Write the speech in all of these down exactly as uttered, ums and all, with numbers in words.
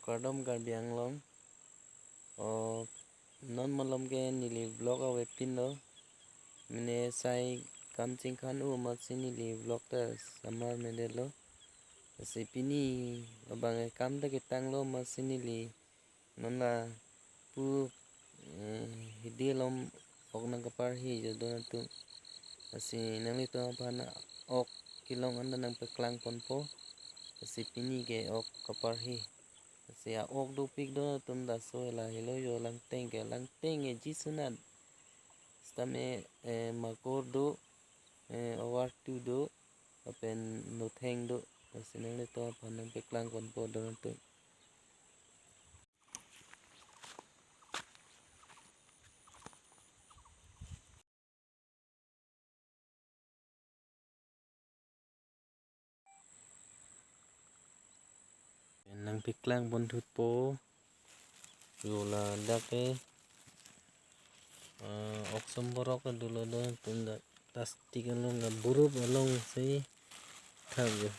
Kardom Karbi Anglong. O, non malom ke neli vlog avepinlo. Mane sai kam chingkhan-o amatsi neli vlog ta samar medetlo. Lasi pini abang kam ta ketanglo amatsi neli non lapu, eh, hidi along ok nangkaparhi jo don atum. Lasi nanglitum aphan ok kelong anta nangpaklangponpo. Lasi pini ke ok kaparhi. Lasi a-ok dopik don atum, laso lahelo jo, langteng ke, langteng ke jisunat. Sitame, eh, makor do, eh, owartu do, lapen notheng do. Lasi nanglitum aphan nangpaklangponpo don atum. Nangpaklangponthutpo. Jo ladak ke, eh, ok somborok dolo don atum, dak plastic along, la burup along si thak jo.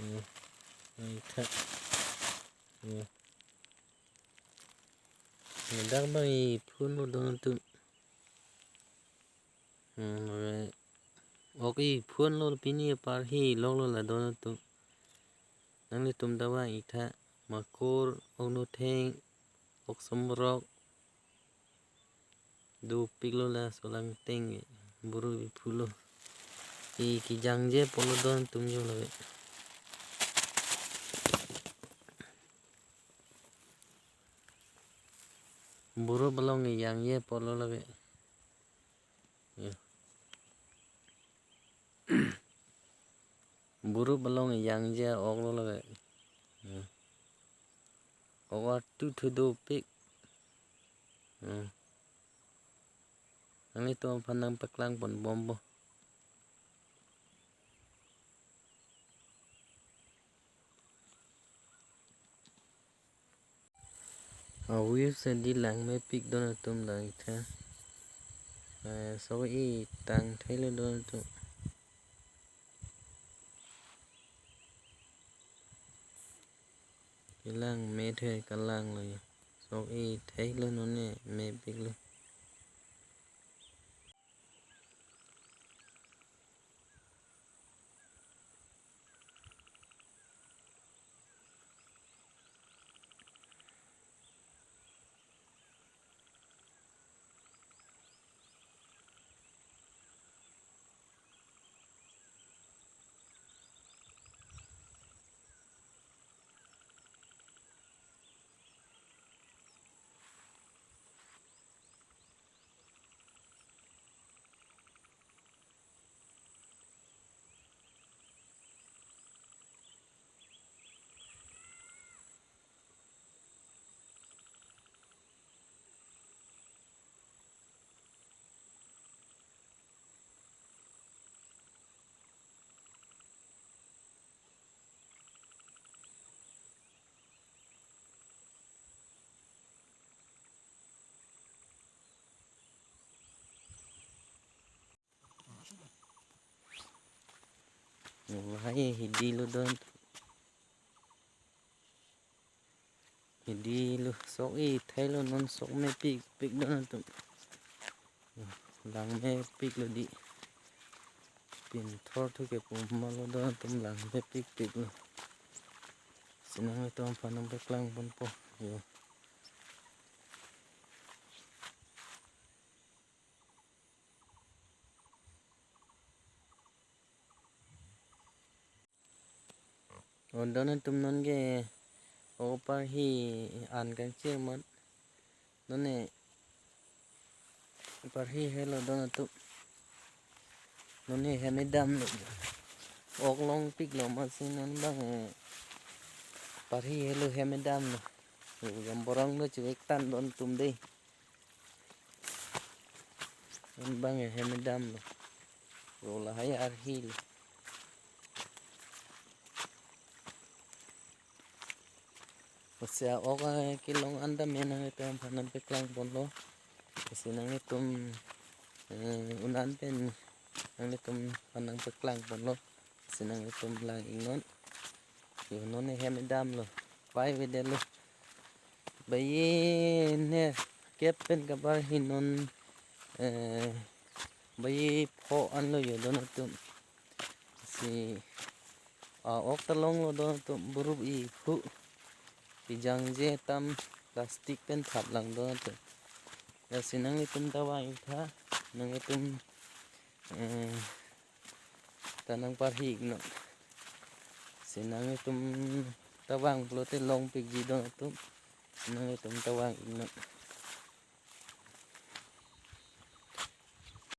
Hmm. Nangthak. Hmm. Ladak abang iphulo don atum. Hmm, ok iphulo, pini aparhi loklo la don atum. Nanglitum ta vang-ik tha, makor, ok notheng, ok somborok dopiklo, laso langteng ke, burup iphulo. Ke kejangje apotlo don atum jo lake. Burup along kejangje apotlo lake. Ya. Burup along kejangje a-oklo lake. Ya. Ok artu thu dopik. Hmm. Nanglitum aphan nangpaklangponbompo. Awir sadi langmepik don atum, lang-ik tha. Eh, sok-i tang theilo don atum. Kelang me the, kalanglo ya. Sok-i theilo, nonne mepiklo. Lahai hidilo don. Hidilo, sok-i theilo, non sok mepikpik don atum. Langmepiklo di. Pinthor thu ke pumalo don atum, langmepikpiklo. Si nanglitum aphan nangpaklangponpo. Yo. O don atum, nonke ok parhi an kangchir mat. Nonne parhi helo don atum. Nonne hem damlo. Ok longpiklo amatsi non abang, eh, parhi helo, hem damlo. Gamborong lo, chevek tang don atum dei. Abang hem damlo. Ro lahai arhilo. Lasi a-ok, eh, kelong anta me nanglitum aphan nangpaklangponlo. Lasi nanglitum, eh, un-an pen nanglitum aphan nangpaklangponlo. Lasi nanglitum lang-iknon. Yo, nonne hem damlo. pai avedetlo. Baye nerkep pen kabarhi non, eh, baye pho anlo yo don atum. Si, ah, ok ta longlo don atum, burup iphu. Kejangje atam plastic pen thap lang don atum. Lasi nanglitum ta vang-ik tha, nanglitum, eh, ta nangparhi-ik non. Si nanglitum ta vang pulote longpikji don atum. Si nanglitum ta vang-ik non.